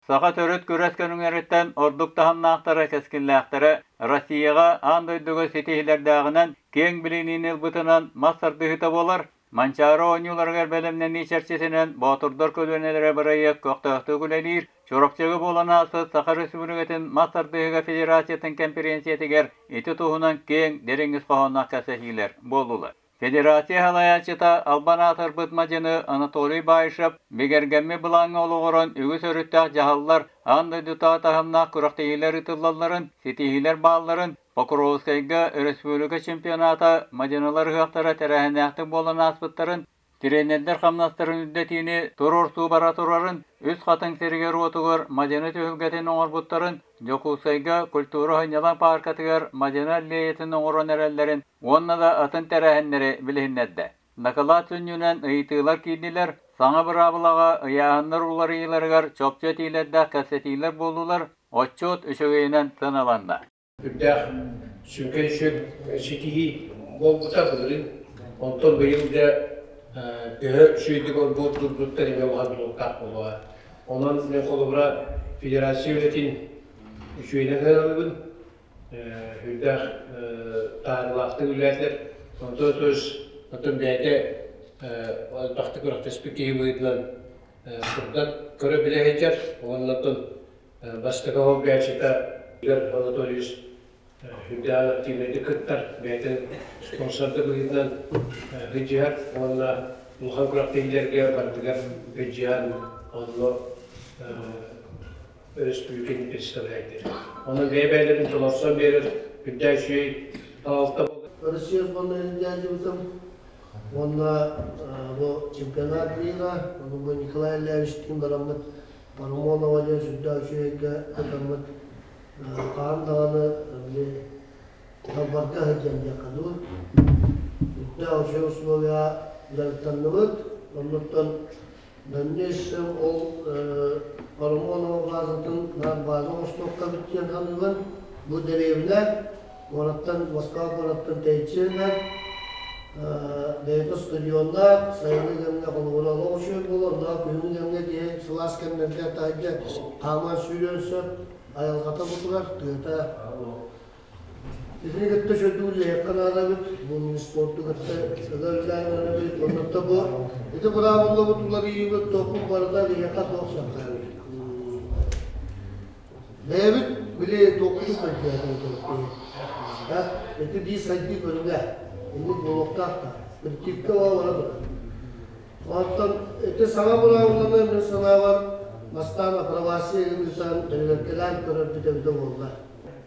Саха төрүт күрэс көрүҥнэриттэн ордук таһымнаахтара, кэскиллээхтэрэ Россияҕа, аан дойдуга ситиһиилэрдээҕинэн, киэҥ билиниини ылбытынан мас тардыһыыта буолар. Манчаары оонньууларыгар бэлэмнэнии чэрчитинэн Боотурдар көлүөнэлэрэ бырайыак көхтөөхтүк үлэлиир. Чурапчыга буолан ааспыт Саха Республикатын мас тардыһыыга федерациятын кэмпириэнсийэтигэр ити туһунан киэҥ, дириҥ ис хоһоонноох кэпсэтиилэр буоллулар. Федерация салайааччыта албан аатырбыт мадьыны Анатолий Баишев бигэргэммит былааҥҥа олоҕуран үгүс өрүттээх дьаһаллар, аан дойдутааҕы таһымнаах күрэхтэһиилэр ыытыллалларын, ситиһиилэр баалларын, Покровскайга өрөспүүбүлүкэ чемпионата мадьынылар ыһыахтара тэрээһиннээхтик буолан ааспыттарын, Тренердэр хамнастарын үрдэтиини туруорсуу бара турарын, Үс Хатыҥ сиригэр-уотугар мадьыны түһүлгэтин оҥорбуттарын, Дьокуускайга культура сынньалаҥ пааркатыгар мадьыны аллеятын оҥорон эрэллэрин уонна да атын тэрээһиннэри билиһиннэрдэ. Дакылаат сүнньүнэн ыйытыылар киирдилэр, саҥа быраабылаҕа ыйааһыннар уларыйыыларыгар чопчу этиилэрдээх кэпсэтиилэр буоллулар, отчуот үчүгэйинэн сыаналанна. Үрдээх сүҥкэн үчүгэй ситиһии буолбута былырыын. Онтон быйыл дьэ төһө үчүгэйдик олбуордуурбуттан эмиэ улахан тутулуктаах буолуоҕа. Онон мин холобура федерация үлэтин үчүгэйинэн сыаналыыбын. Үрдээх таһаарыылаахтык үлэлээтилэр. Онтон то есть оттон бэйэтэ элбэхтик күрэхтэспит киһи быһыытынан сырдат көрө-билэ сылдьар. Уонна оттон Бастакы солбуйааччыта Игорь Анатольевич үрдээх активнайдык кыттар, бэйэтин спонсорда быһыытынан сылдьыһар уонна улахан күрэхтэһиилэргэ барытыгар сылдьыһан онно өрөспүүбүлүкэни представляйдыр. Онон бэйэ-бэйэлэрин толорсон биэрэр үрдээх үчүгэй салалта Россия сборнайын дьаадьыбытым уонна бу чемпионат мира, ону бу Николай Ильевичтиин бараммыт Парамонова диэн сүрдээх үчүгэйгэ кытаммыт хаһан даҕаны били далбарга сылдьан диэххэ дуу. Үрдээх үчүгэй условия дьарыктанныбыт. Оннуттан дальнейшем ол Парамонова базатын наар база оҥостуохха эбит диэн саныыбын. Бу дэриэбинэ куораттан Москва куораттан тэйиччи Бэйэтэ стадионнаах, сайыҥҥы кэмҥэ холобура олох үчүгэй буолар, оннооҕор күһүҥҥү кэмҥэ киһи сылаас кэмнэргэ таһырдьа хааман сүүрүөн сөп, айылҕата бутугар, тыата. Итини кытта чөлдүү үлэлиэххэ наада эбит, бу мин спорду кытта ыга үлэлээн эрэбит, оннуттан бу ити быраабыллабыт уларыйыыбыт туохпут барыта биһиэхэ туох сөптөөх эбит. Бэйэбит били туохпутун көрдөөтүбүт Ити биир сайдыы көрүҥэ. Инник буолуохтаах да. Кырдьыкка бара турар. Оттон ити саҥа быраабыланы мин санаабар бастаан апробация ыытан бэрэбиэркэлээн көрөрбүт эбитэ буолла.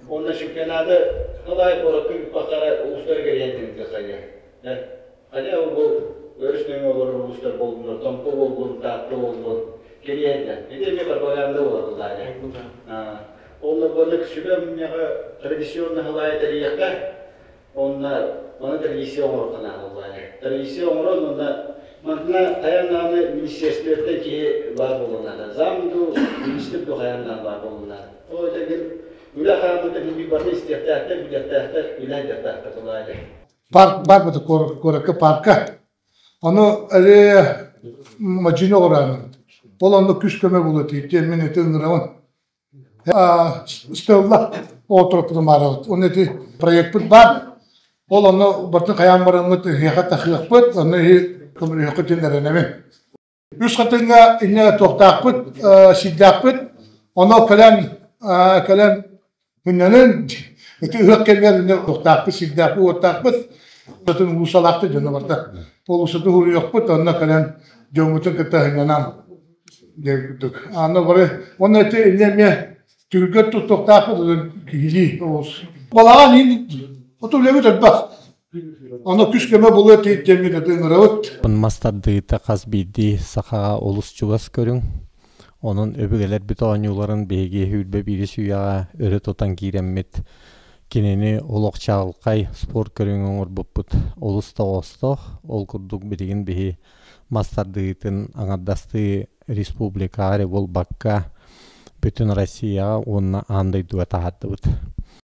Онно чемпионаты Николай куоракка ыыппахтара улуустары кэрийэн тыынтыаххайа. Хайа ол бу өрүс нөҥүө олорор улуустар буоллуннар, Томпо буоллун, Таатта буоллун, кириэһэллэр. Ити эмиэ пропаганда буолар былаайа. Онно маннык сүбэ мунньаҕы традиционно халаайа тэрийиэххэ, онно маны традиция оҥоруохха наада былаайа. Традиция оҥорон онно манна хайаан даҕаны министерствоттан киһи баар буолуон наада. Зам дуу, министр дуу хайаан даҕаны баар буолуон наада. Ол этэргин үлэ хаамыыта ким барыта истиэхтээхтэр, билиэхтээхтэр, үлэ айдыахтаахтар былаайа. Парк бар бу куоракка парка. Ону әле мадьыны оҕураанын. Ол онно күс көмө буолуо диэн мин ити ыҥырабын. Стелла оотураппытын баарабыт. Оны ити проектпыт бар. Ол онно бартын хайаан бараммыт ыһыаха тахыахпыт, онно иһи көмөлөһүөххүт диэн эрэнэбин. Үс хатыҥҥа инньэ туохтаахпыт, сирдээхпит. Ону кэлэн кэлэн мунньанын ити ыһыах кэмигэр инньэ туохтаахпыт, сирдээхпит, уоттаахпыт. Атын уулуссалаахтар дьоно барда. Уулуссатын уһуруйуохпут, онно кэлэн дьоммутун кытта сынньанан диэн курдук. Аны бары уонна ити инньэ эмиэ түһүлгэ туттуохтаахпыт киһилии олус. Балаҕан иһин оту үлэбит элбэх. Ону күс-көмө булуо диэммит ыҥырабыт. Мас тардыыта хас биирдии сахаҕа олус чугас көрүҥ. Онон өбүгэлэрбит оонньууларын биһиги сүүрбэ биирис үйэҕэ өрө тутан киирэммит, кинини олох чаҕылхай спорт көрүҥэ оҥорбуппут олус тоҕоостоох. Ол курдук билигин биһи мас тардыытын аҥардастыы республикаҕа эрэ буолбакка, бүтүн Россияҕа уонна аан дойдуга таһаардыбыт.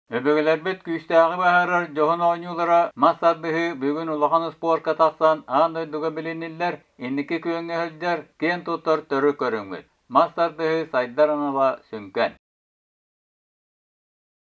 Өбүгэлэрбит күүстээҕи быһаарар дьоһун оонньуулара мас тардыһыы бүгүн улахан успуорка тахсан аан дойдуга билиниллэр, инники күөҥҥэ сылдьар, киэн туттар төрүт көрүҥмүт. Мас тардыһыы сайдар анала сүҥкэн.